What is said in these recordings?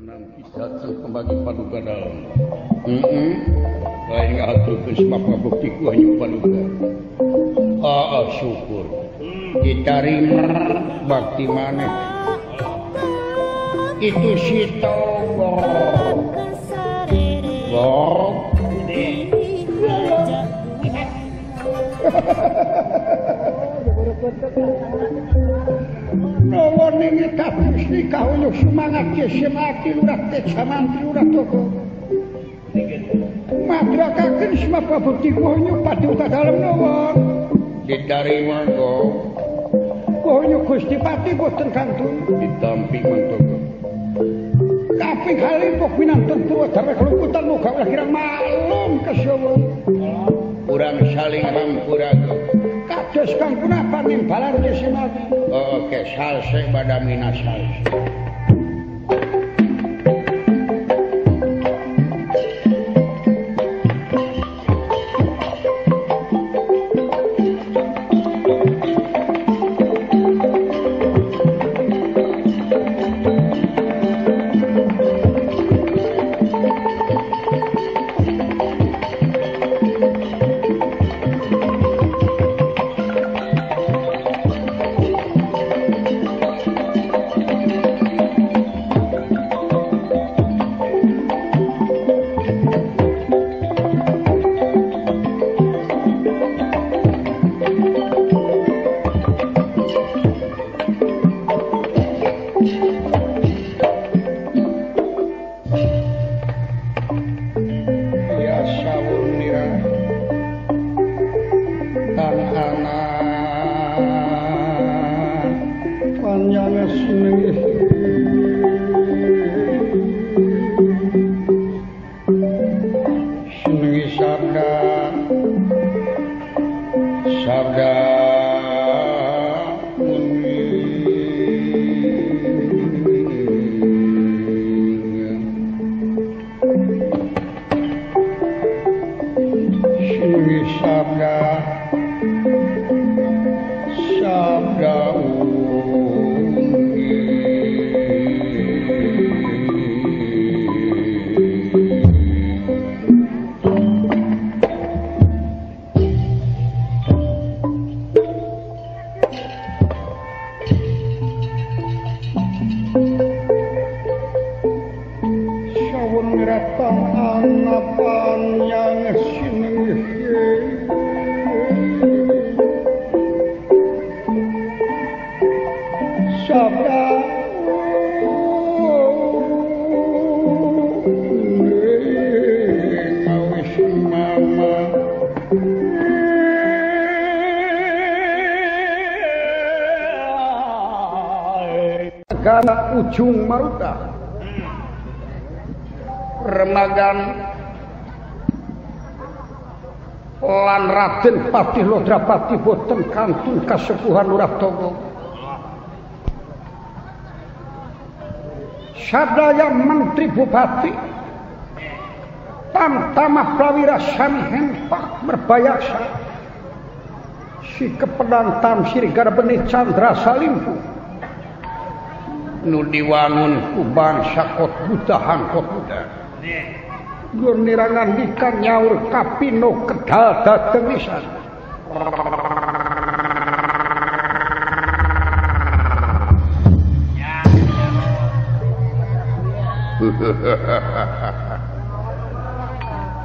Datang kembali paduka dalam. Lain ngahaturkeun sebab ngabukti ku hanyu paduka. Ah, syukur. Ditarima bakti maneh. Itu si Togok. Gok. Semangat semati lurah tecamantri lurah toko madrakaken semapa bukti kuhonyo paduka dalem nuwun ditarima kok kuhonyo Gusti Pati boten kantun ditampi mantoko kaping kalimpuk pinantun Purwadharma keluputan muga ulah kirang maklum kesuwun urang saling hampura kados kang punapa nimbalan semati oke salse badamina salse. Karena ujung maruta remagan lan Raden Patih Lodrapati boten kantun kasepuhan Lurah Togok sadaya menteri bupati tamtamah prawira sami hempak merbayaksa si kepedang tamsir garbeni candra salimpu nu diwangun ku bangsa kot Buddha hangkot Buddha gur nirangan dikan nyaur kapino kedal dateng lisan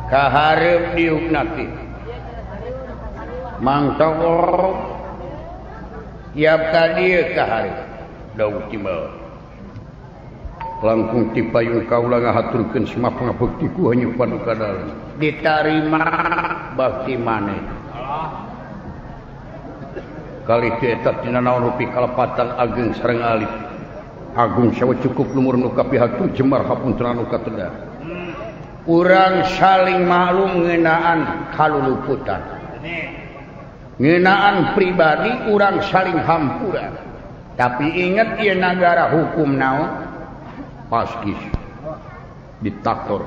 kaharep diuknati Mang Togok tiap tadi kaharep daun timbal langkung tipayung kaula ngahaturkeun semua pangabekti ku hanyu paduka dalem ditarima bakti maneh kali teu eta tina naon rupi kalepatan ageng sareng alif agung sawa cukup lumur nu kapihatur jemar hapunten anu kateda urang saling maklum ngeunaan kaluluputan ngeunaan pribadi urang saling hampura tapi inget ieu nagara hukum naon paskis diktator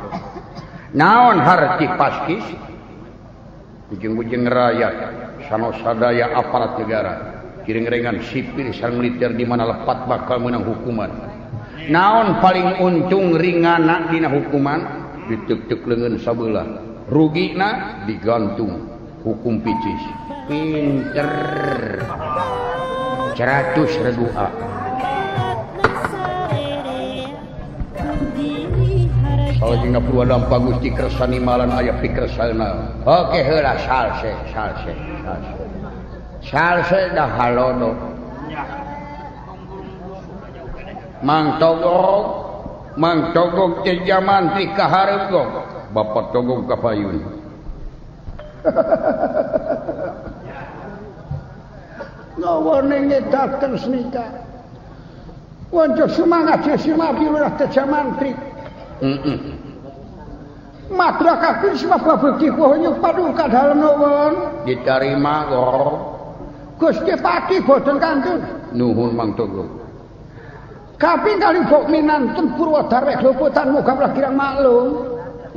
naon harti paskis ujung-ujung rakyat sanosadaya aparat negara kiring-ringan sipil sareng militer di mana lepat bakal menang hukuman Naon paling untung ringana dina hukuman ditek-tek leungeun sabelah. Rugina digantung hukum picis. Pinter. 100 regu A. Salajengna Purwadampa Gusti kersa nimalan aya pikersana. Oke heula salse salse salse. Salse dah halodo. Mang Togog teh jamantri ka hareup gog. Bapak Togog ka payun. Ngaweneng dateng senika. Wanco semangat semabi lurah teh jamantri. Heeh. Maturakaken sebab babekti kuhunyu paduka dalem nuwun diterima kok. Gusti Pati boten kantun. Nuhun Mang Togog. Kaping kali bok minantun Purwodarwek luputan muga ulah kirang maklum.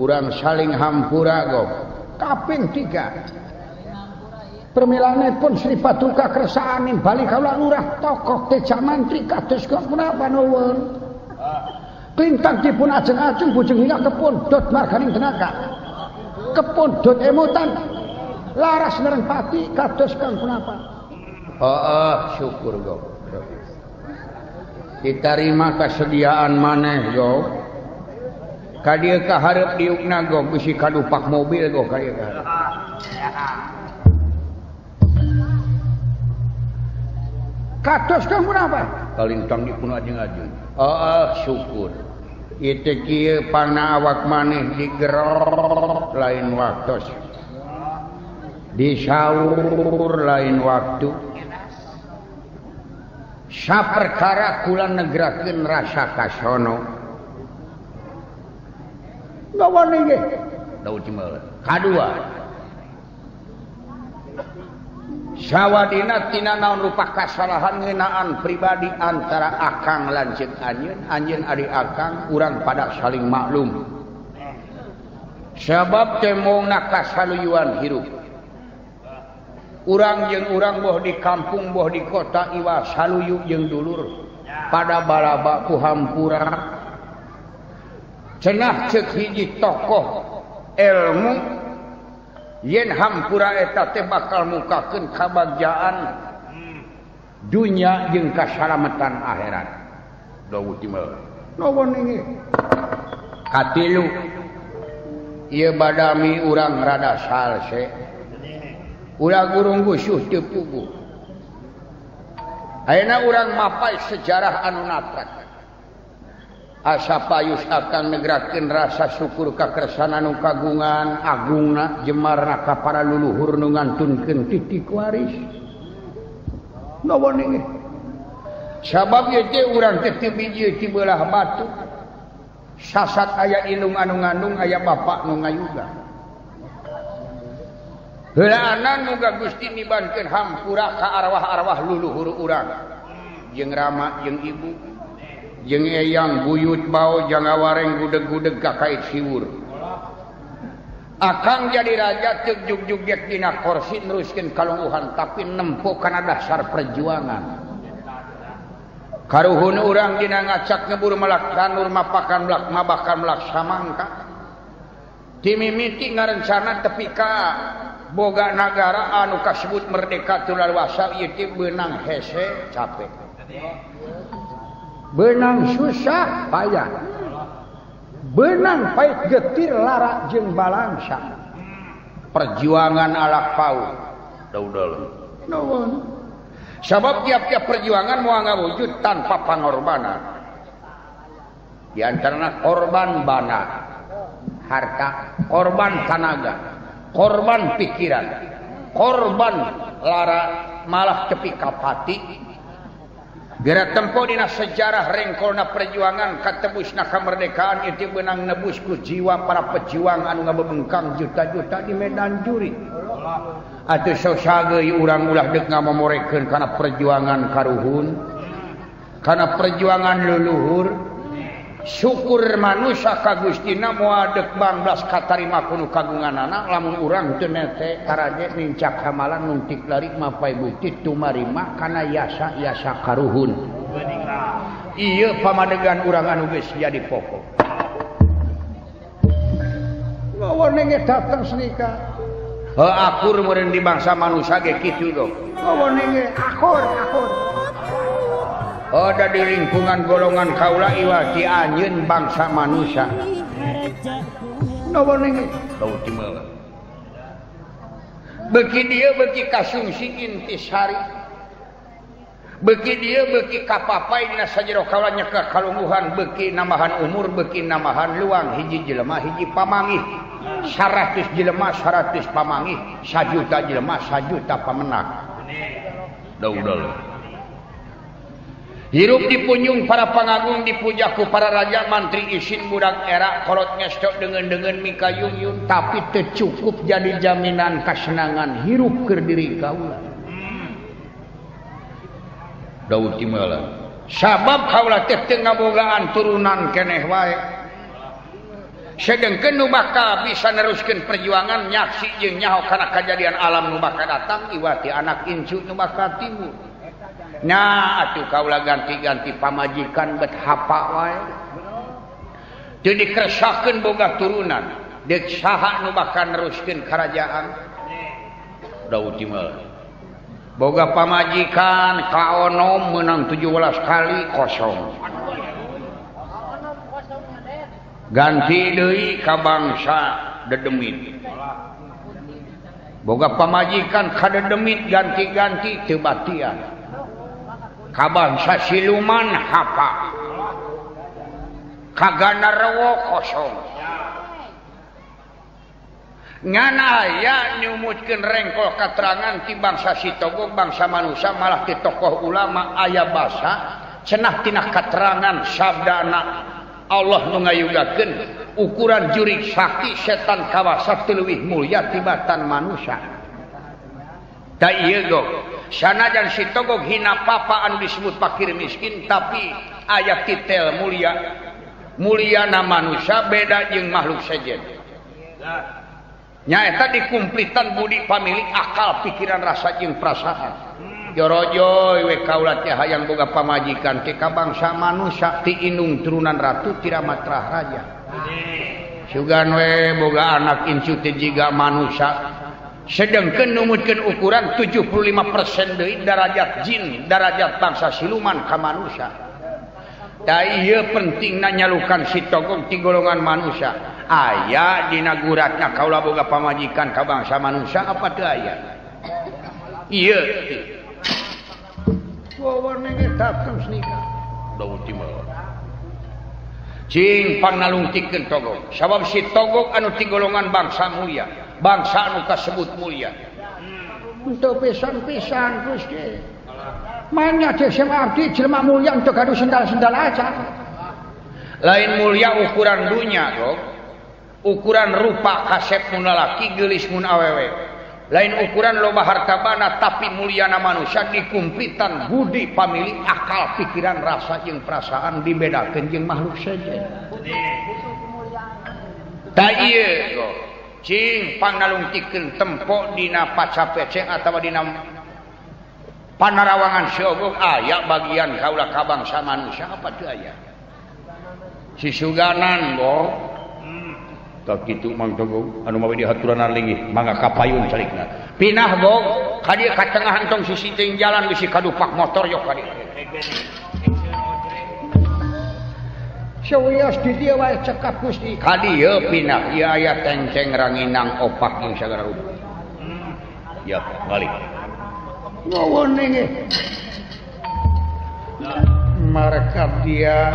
Urang saling hampura kok. Kaping 3. Permilanipun Sri Paduka kersaan nimbali kawula lurah tokoh Tejamantri kados kok menapa nuwun. Klintang dipun ajeng-ajeng bujeng hingga kepundhut marganing tenaga. Kepundhut emutan laras nereng pati kados kang punapa. Heeh, syukur gok. Diterima kesediaan maneh gok. Ka dieu ka hareup diukna gok bisi kadupak mobil gok ka dieu ka hareup. Kados kang punapa? Kalintang dipun ajeng-ajeng. Heeh, syukur. Itu kieu pangna awak maneh digerok lain waktos. Disaur lain waktu. Saperkara kula negrakeun rasa kasono. Ngawani nggih. Daud Cimalah. Kadua. Sawadina tina naon rupa kasalahan ngeunaan pribadi antara akang lanceuk anjeun, anjeun ari akang urang pada saling maklum. Sabab temongna kasaluyuan hirup. Urang jeung urang boh di kampung boh di kota iwa saluyu jeung dulur pada balaba ku hampura. Cenah ceuk hiji tokoh ilmu yen hampura eta teh bakal mukakeun kabagjaan dunya jeung kasalamatan akhirat. Dawuh timbal. Nuwun inggih. Katilu ieu badami urang rada salse. Ulah gurung gusuh teu puguh. Ayeuna urang mapay sejarah anu natrak. Asa payus akan negrakeun rasa syukur ka kersana nu kagungan agungna jemarna ka para luluhur nu ngantunkeun titik waris. Nuwun inggih. Sabab ieu teh urang teh teu biji ti beulah batu. Sasat aya indung anu ngandung aya bapak nu ngayuga. Heulaanan muga Gusti nibankeun hampura ka arwah-arwah luluhur urang. Jeung rama jeung ibu jeung eyang buyut bau jangawareng gudeg-gudeg kakait siwur. Akang jadi raja teu jug-jugjek dina kursi neruskeun kalungguhan tapi nempo kana dasar perjuangan. Karuhun urang dina ngacak ngebur melak tanur mapakan melak mabakan melak samangka. Timimiti ngarencana tepi ka boga nagara anu kasebut merdeka teu laluasa ieu teh beunang hese capek. Benang susah payah. Benang pahit getir lara jeung balangsa. Perjuangan alak pau. Daudal. Nuwun. Sabab tiap-tiap perjuangan moal ngawujud tanpa pangorbanan. Di antarana korban bana, harta, korban tanaga, korban pikiran, korban lara malah tepi ka pati. Geura tempo dina sejarah rengkolna perjuangan katebusna kemerdekaan itu beunang nebus ku jiwa para pejuang anu ngabebengkang juta-juta di medan juri. Atuh sosageuy urang ulah deuk ngamomorekeun kana perjuangan karuhun, kana perjuangan leluhur. Syukur manusia ka Gustina moal deuk banglas katarima ku nu kagunganana lamun urang teu nete karaje nincak hamalan nuntik lari mapay bukti tumarima kana yasa-yasa karuhun. Ieu pamadegan urang anu geus jadi pokok. Ngawenenge dateng senika. Heuh akur meureun di bangsa manusia ge kitu dong. Ngawenenge akur akur. Ada di lingkungan golongan kaula iwati anjeun bangsa manusia. Ngawenenge bau timeula. Beuki dieu beuki kasungsi intisari. Beuki dieu beuki kapapai dina sajero kaula nyekak kalungguhan beuki nambahan umur beuki nambahan luang hiji jelema hiji pamangih 100 jelema 100 pamangih 1 juta jelema 1 juta pamenang. Daudal. Hirup dipunjung para pangagung dipuja ku para raja mantri isin budak era kolot ngestok dengan mikayung-yung tapi teu cukup jadi jaminan kasenangan hirup keur diri kaula. Daud timala. Sabab kaula teh teu ngabogaan turunan keneh wae. Sedengkeun nu bakal bisa neruskeun perjuangan nyaksi jeung nyaho kana kajadian alam nu bakal datang iwati anak incu nu bakal timbul. Nah atuh kaula ganti-ganti pamajikan bet hapa wae. Teu dikeresakeun boga turunan, deuk saha nu bakal neruskeun karajaan. Daud timala. Boga pamajikan kaonom menang 17 kali kosong. Ganti deui ka bangsa dedemit. Boga pamajikan ka dedemit ganti-ganti teu batian. Ka bangsa siluman hapa. Ka gandarwo kosong. Ngan aya nyumutkeun rengkol katerangan ti bangsa Sitogog bangsa manusia malah ti tokoh ulama aya basa cenah tina katerangan sabdana Allah nu ngayugakeun ukuran jurig sakti setan kawasa teu leuwih mulya tibatan manusia. Da ieu gog sanajan Sitogog hina papa anu disebut fakir miskin tapi aya titel mulia mulyana manusia beda jeung makhluk sejen. Nyaeta dikumplitan budi pamilik akal pikiran rasa jeung perasaan. Jorojoy we kaula teh hayang boga pamajikan ti ka bangsa manusia ti indung turunan ratu ti ramatrah raja. Sugan we boga anak incu teh jiga manusia. Sedengkeun numutkeun ukuran 75% deui darajat jin, darajat bangsa siluman ka manusia. Da ieu pentingna nyalukan Sitogog ti golongan manusia. Aya dina guratna kaula boga pamajikan ka bangsa manusia apa teu aya? Ieu. Wawanenge dateng senika. Daud timala. Cing pangnalungtikeun Togog. Sabab si Togog anu ti golongan bangsa mulia, bangsa anu kasebut mulia. Untuk pisan-pisan Gusti. Manya sing abdi jelema mulia untuk gaduh sendal-sendal aja. Lain mulia ukuran dunya, Gog. Ukuran rupa kasep mun lalaki geulis mun awewe. Lain ukuran loba harta bana tapi mulyana manusia dikumplitan budi pamilik akal pikiran rasa jeung perasaan dibedakeun jeung makhluk sejen. Ta ieu Gog. Cing pangnalungtikeun tempo dina pacapece atawa dina panarawangan Siogog aya bagian kaula ka bangsa manusia apa teu aya? Sisuganan Gog. Tak kitu Mang Togog anu mawi dihaturanan linggih mangga kapayun calikna. Pinah Gog ka dieu ka tengahan tong sisi teuing jalan bisi kadupak motor yok ka dieu. Sawios di dieu wae cekap Gusti. Ka dieu pinah ieu aya tengceng ranginang opak jeung sagala rupa. Ya balik. Ngawenenge. Markab dia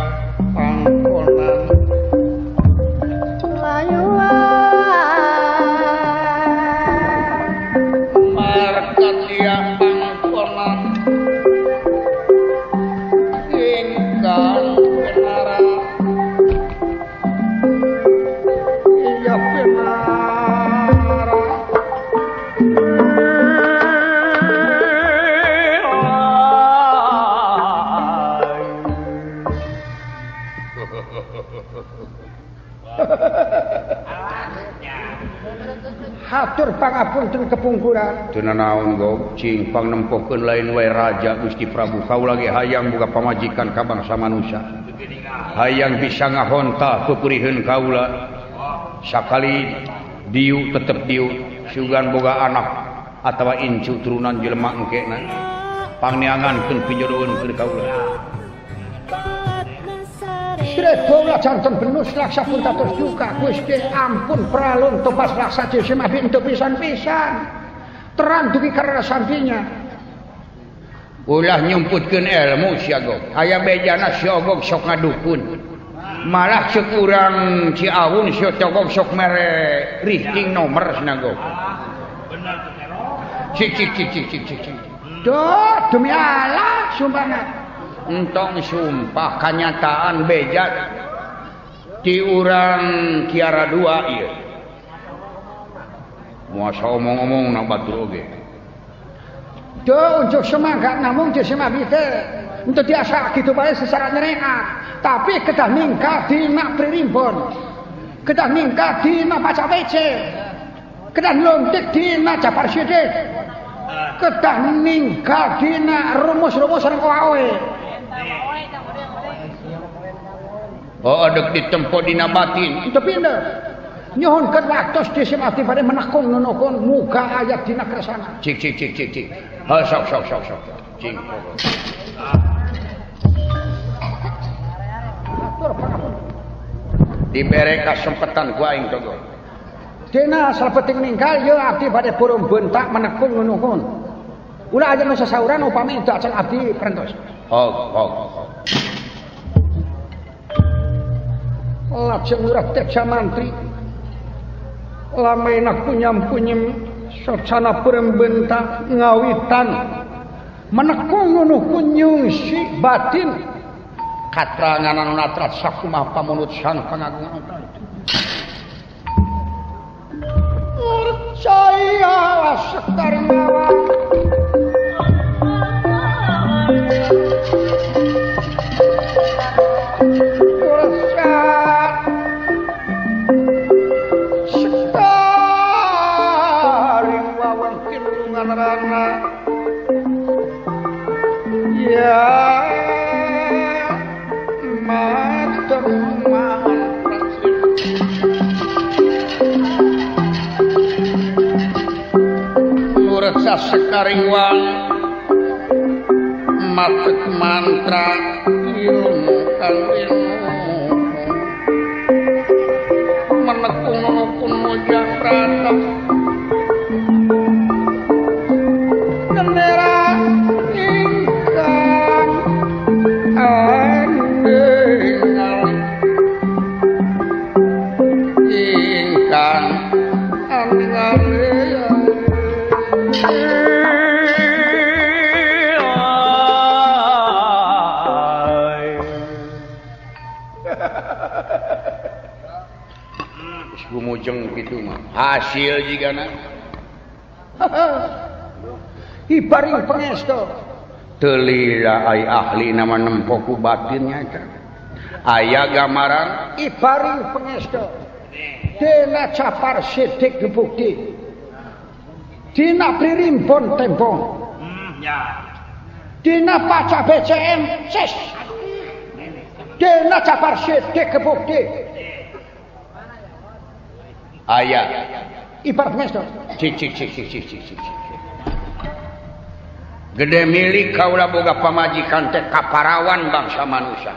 pangkonan markat dia pangkonan ingkang penara iya penara Hatur pangapunten kepungkuran. Teu nanaon Gog, cing pangnempokeun lain wae raja Gusti Prabu kaula ge hayang boga pamajikan ka bangsa manusia. Hayang bisa ngahonta pepuriheun kaula. Sakali diu tetep diu sugan boga anak atawa incu turunan jelema engkena. Pangneangankeun pijodoheun keur kaula. Srebola janten benus laksa pun tatos duka Gusti ampun pralon topas laksa jese mabi untuk pisan-pisan terang dugi karena sampinya ulah nyumputkeun ilmu sia Gog aya bejana si Ogog sok ngadukun malah ceuk urang Ciawun si Ogog sok mere richting nomor cenah Gog cik cik cik cik cik cik duh demi Allah sumpahna entong sumpah kanyataan beja ti urang Kiara dua ieu muasa omong-omong na batur oge duh unjuk semangat namung jese mami teh untuk diasa gitu bae secara nyereat tapi kedah ningkat dina pririmbon kedah ningkat dina paca WC kedah lontik dina Japar Sidik kedah ninggal dina rumus-rumus sareng oaoe. Oh dek ditempo dina batin itu pindah nyuhunkeun waktos dese abdi bade menekung nunukun muga ayat dina kersana cik cik cik cik cik ha sok sok sok sok cing dibere kasempetan ku aing togo dina salebeting ninggal ya abdi bade burung bentak menekung nunukun ulah aja nu sasauran upami itu acan abdi prentos hog hog lajeng lurah Teja Mantri lamenah punyam-punyem socana purembentak ngawitan menekung nunuhun nyungsi batin katrangan anu natrat sakumaha pamunut sang pangagung percaya sekar mawa ya matur murid sekaring wang matek mantra ilmu kang ilmu menekung nunukun mojang pratap genera ingkang andengal ingkang andengal gumujeng kitu mah hasil jigana ibaring pangestu teu lila ai ahli nama nempo ku batinnya aya gambaran ibaring pangestu dena Capar Sidik bukti dina pririmbon tembong dina paca BCM ses dena Capar Sidik bukti aya ibarat pangestu cik cik cik cik cik cik gede milik kaula boga pamajikan teh kaparawan bangsa manusia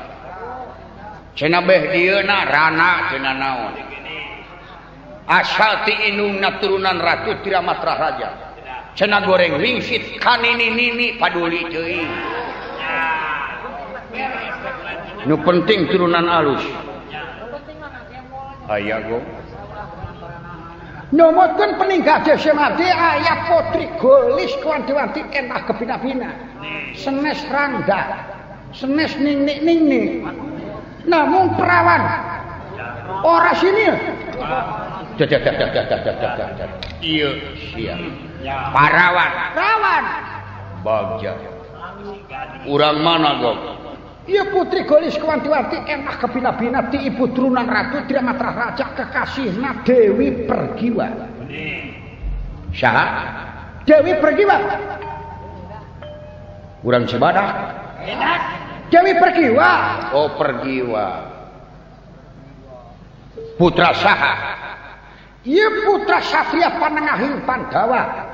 cenah beh dieuna rana cenah naon asal ti indungna turunan ratu Tiramatra raja cenah goreng wingsit kanini nini paduli teuing nu penting turunan alus aya go Nomotkeun peninggal desa mati aya putri golis kuwanti-wanti enah kebina-bina senes rangda senes ning-ning namung perawan ora sini iya sia parawan rawan bagja urang mana gog Ieu putri Golis Kewanti-wanti enak kebina-bina ti ibu turunan ratu Dramatra Raja kekasihna Dewi Pergiwa. Saha? Dewi Pergiwa. Urang Cibadak. Dewi Pergiwa. Oh Pergiwa. Putra saha? Ieu putra Satria Panengahing Pandawa.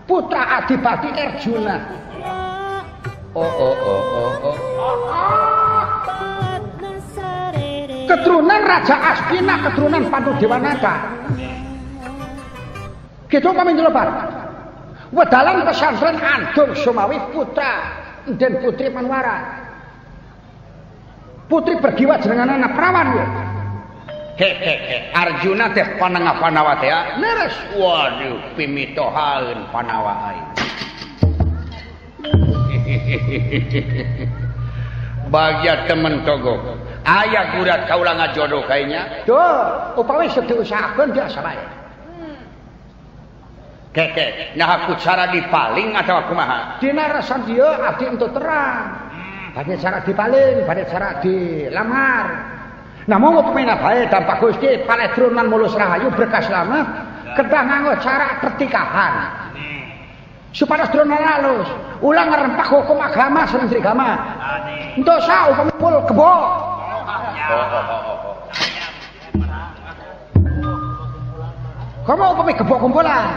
Putra Adipati Arjuna. Oh oh oh oh oh. Keturunan Raja Astina, keturunan Pandu Dewanata. Gitu kami nyelebar. Wedalan pesantren Andung Sumawi putra Den Putri Manwara. Putri Pergiwa jenengane anak perawan ya. Hehehe, Arjuna teh panengah Pandawa teh ya. Leres. Waduh, pimitohaeun Pandawa aing. Bagia temen togok. Aya gurat kaula ngajodoh kayaknya. Duh, upawi diusahakeun biasa bae. Keke, nah aku cara dipaling atau kumaha? Dina resan dieu abdi entu terang. Bade cara dipaling, bade cara dilamar. Namung upamina bae dampak Gusti paledronan mulus rahayu berkas lama kedah nganggo cara pertikahan. Supaya drona halus, ulang ngerempak hukum agama sareng agama. Dosa upami pul kebo. Komo upami kebo kumpulan.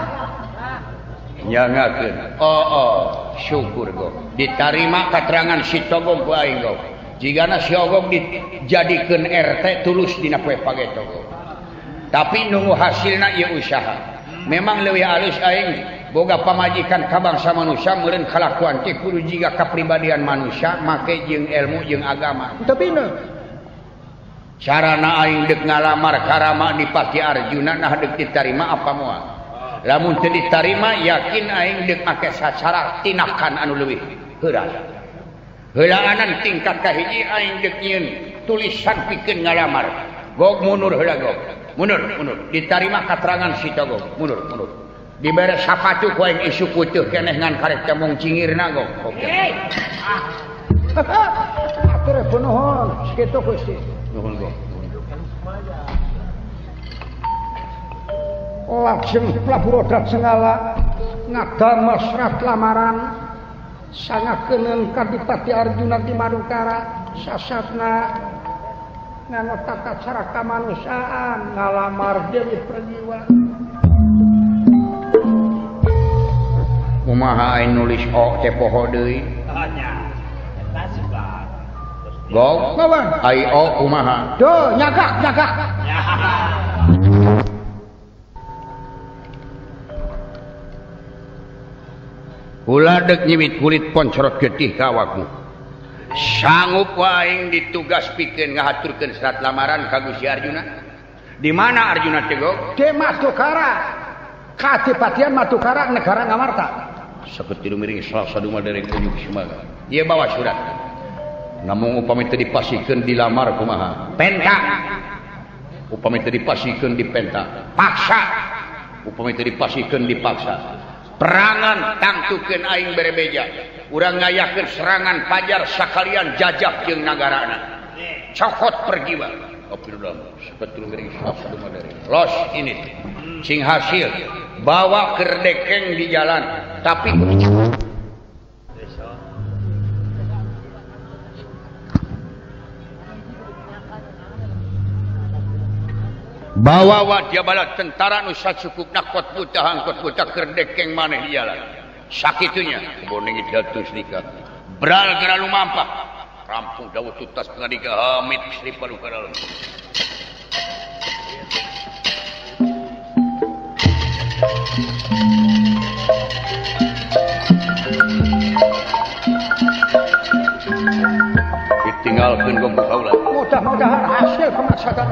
Nyangakeun. Oh oh, syukur go. Ditarima keterangan si Togong ku aing go. Jigana si Ogong dijadikeun RT tulus dina poe pageto go. Tapi nunggu hasilna ieu usaha. Memang leuwih alus aing boga pamajikan ka bangsa manusia meureun kalakuan teh kudu jiga kapribadian manusia make jeung ilmu jeung agama. Teu bener. Carana aing deuk ngalamar karama Dipati Arjuna nah deuk ditarima apa moal? Lamun teu ditarima yakin aing deuk make sacara tinakan anu leuwih heuras. Heulaanan tingkat kahiji aing deuk nyieun tulisan pikeun ngalamar. Gog mundur heula gog. Mundur, mundur. Ditarima katerangan si Togog. Mundur, mundur. Dibere sapatu ku aing isu puteuh keneh ngan karek temong cingirna gog. Oke. Atur nuhun, sakitu Gusti. Nuhun gog. Lajeng Prabu Rodat Sengala ngadamel serat lamaran sangakeun ka Dipati Arjuna di Madukara sasatna nganggo tata cara kamanusiaan ngalamar Dewi Pergiwa. Kumaha aing nulis o teh poho deui? Gog, ai o kumaha? Duh, nyagak, nyagak. Kula dek nyimit kulit poncorot getih ka awakmu. Sanggup aing ditugas pikeun ngahaturkeun surat lamaran ka Gusti Arjuna. Di mana Arjuna teh Gog? Di Madukara. Kadipatian Madukara negara Ngamarta. Sakeut tilu miring salsa dumadereng unjuk sumaga. Ieu bawa surat. Namung upami teu dipasikeun dilamar kumaha? Penta. Upami teu dipasikeun dipenta. Paksa. Upami teu dipasikeun dipaksa. Perangan tangtukeun aing berebeja. Urang ngayakeun serangan pajar sakalian jajah jeung nagarana. Cokot Pergiwa. Los ini. Sing hasil bawa kerdekeng di jalan tapi bawa wadia bala tentara nu sacukupna kot buta hangkot buta kerdekeng maneh di jalan. Sakitunya boning jatuh nikah. Bral geura lumampah. Rampung dawuh tuntas pengadika Hamid Sri Paduka Dalem. Ditinggalkeun gong kaula. Mudah-mudahan hasil pemasakan.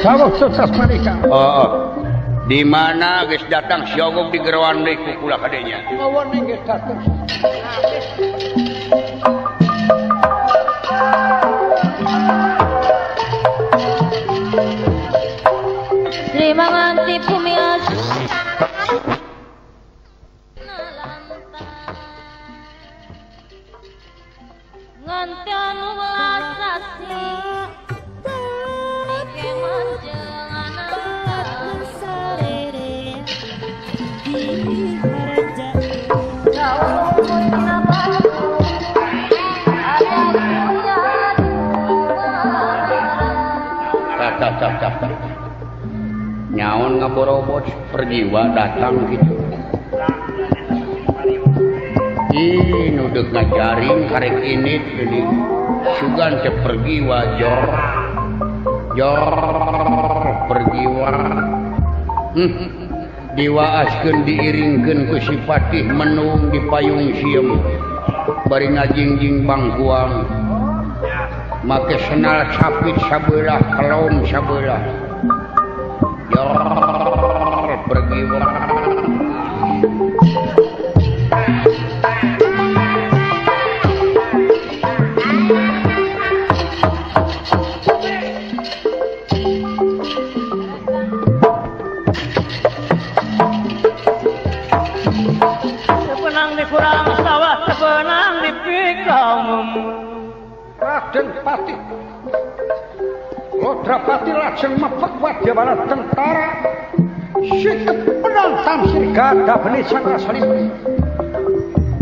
Sawah sukses mereka. Oh, di mana geus datang siogog di geroan deui ku kula kadenya. Ngawan geus datang. Sri Manganti Bumi ngantian welas asih nyaon ngaborobot pergiwa datang gitu. Ih nudeg ngajaring karek ini jadi sugan teh pergiwa jor jor pergiwa. Diwaaskeun diiringkeun ku si patih menung di payung sieum bari ngajingjing bangkuang make senal sapit sabelah kelom sabelah jor pergiwa. Sepenang di kurang sawah, sepenang di pikamu. Raden Patih Lodrapati lajeng mepek wadyabala tentara sikep penonton sirgada benih sang rasalipun.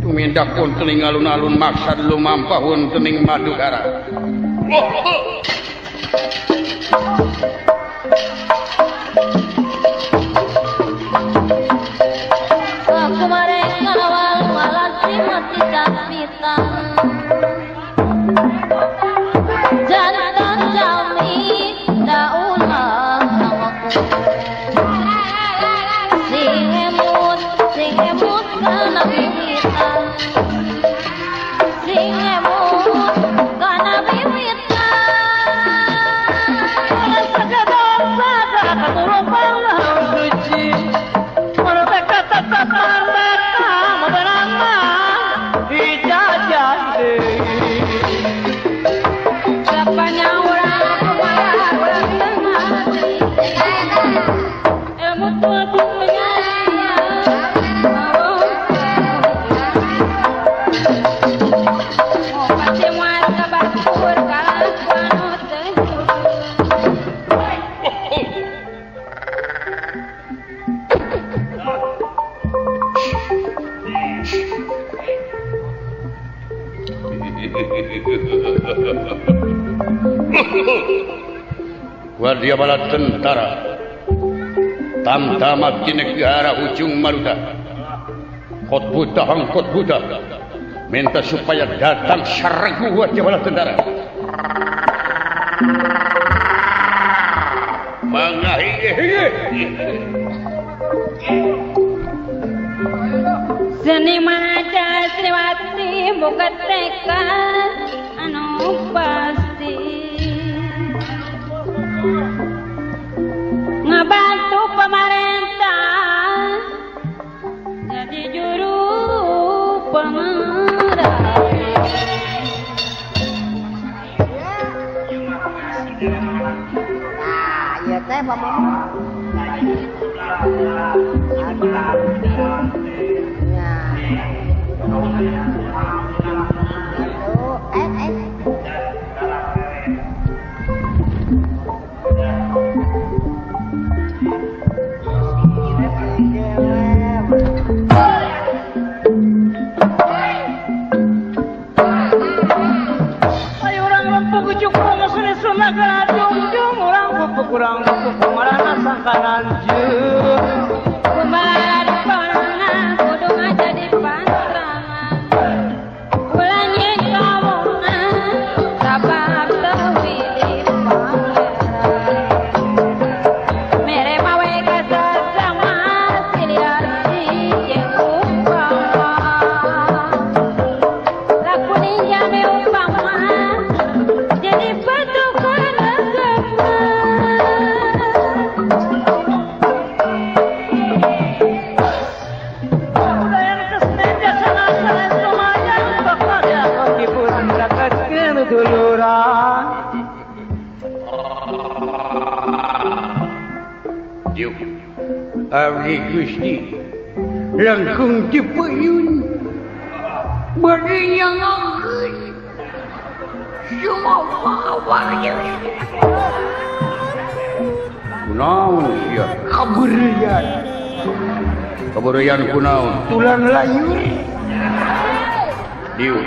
Tumindak wonten alun-alun maksad lumampah wonten ing Madukara. Aku mareng ngawal walasi mati kapitan. Jantan jami daulah awaku. Sing emut kana wiwitan. Sing emut kana wiwitan. Sakadar sada katurupan suci. Mereka tetap mereka memenang dijajah deui. Wadyabala tentara tamtamat di negara ujung Maruta khotbutah hangkot buta minta supaya datang saregu wadyabala tentara mangahi seni maca Sriwati buka tekad anu pasti ngebantu pemerintah jadi juru pemerintah. Nah, ya teh mama. Ya. Ayo orang rempuk cukup masuk sunagara jungjung orang pupuk kurang pupuk marana sangkanan jeung kumaha parangan kudu ngajadi pantrangan ulah nyeun kawongan sabab teu wilih pangeran mere mawe kasasama silih jeung umpama lakuni jame umpama jadi patokan agama. Diuk. Abdi Gusti langkung teu peuyeun. Bade nyangakeun. Kunaon sia? Kabeureuyan. Kabeureuyan kunaon? Tulang layur. Diuk.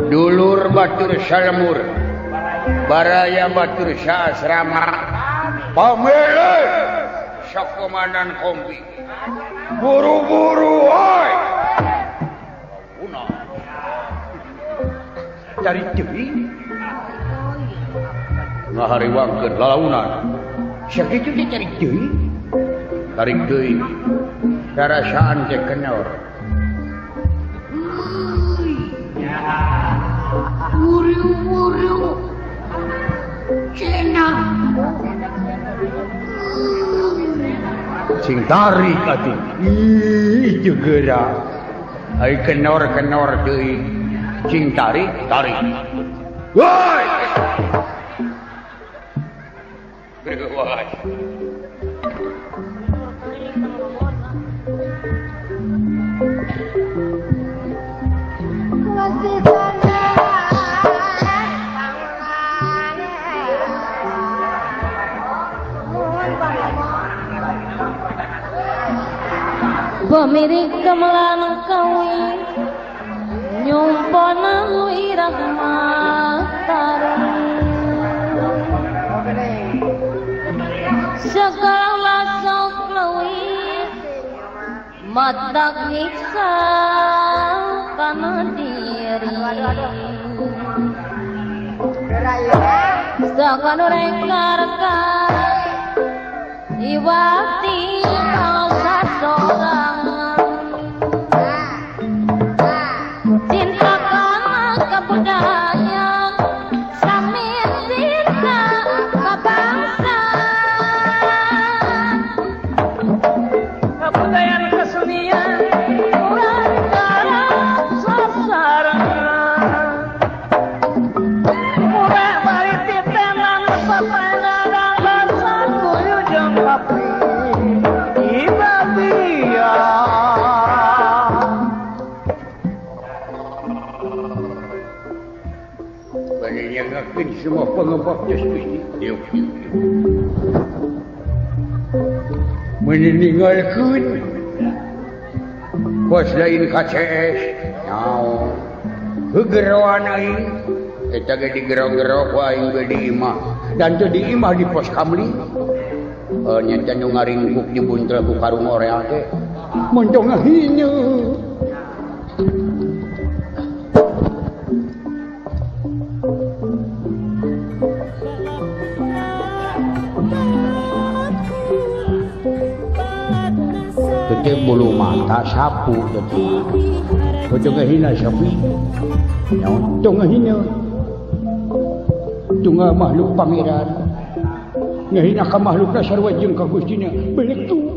Dulur batur salemur. Baraya batur saasrama. Pamilih sakomandan kompi. Buru-buru oi. Cari deui ngahariwangkeun lalaunan sakitu teh cari deui tarik deui karasaan teh kenor buru-buru cenah sing tarik atuh ih teu geura ai kenor-kenor deui cing tarik tarik woi berwai pemilik gamelan kawi nyumpona wirahmatarung segala sok leuwih matak nyiksa kana diri sakanu rek karka iwati sasorangan cinta kana kebudayaan sami cinta ka bangsa kebudayaan kesenian urang sasarangan urang bari titenan papangan bangsa kuyu jeung papi. Semua pengebaknya Gusti. Meninggalkeun kos lain KCS. Naon? Gegeroan aing eta ge digero-gero ku aing ge di imah. Dan teu di imah di pos kamli. Nya teh nu ngaringkuk dibuntel ku karung orea teh. Montong ngahina. Tete bulu mata sapu tete. Teu ngahina sapi. Naon teu ngahina. Tunggal makhluk pangeran. Ngahina ka makhlukna sarua jeung ka Gustina. Beletu.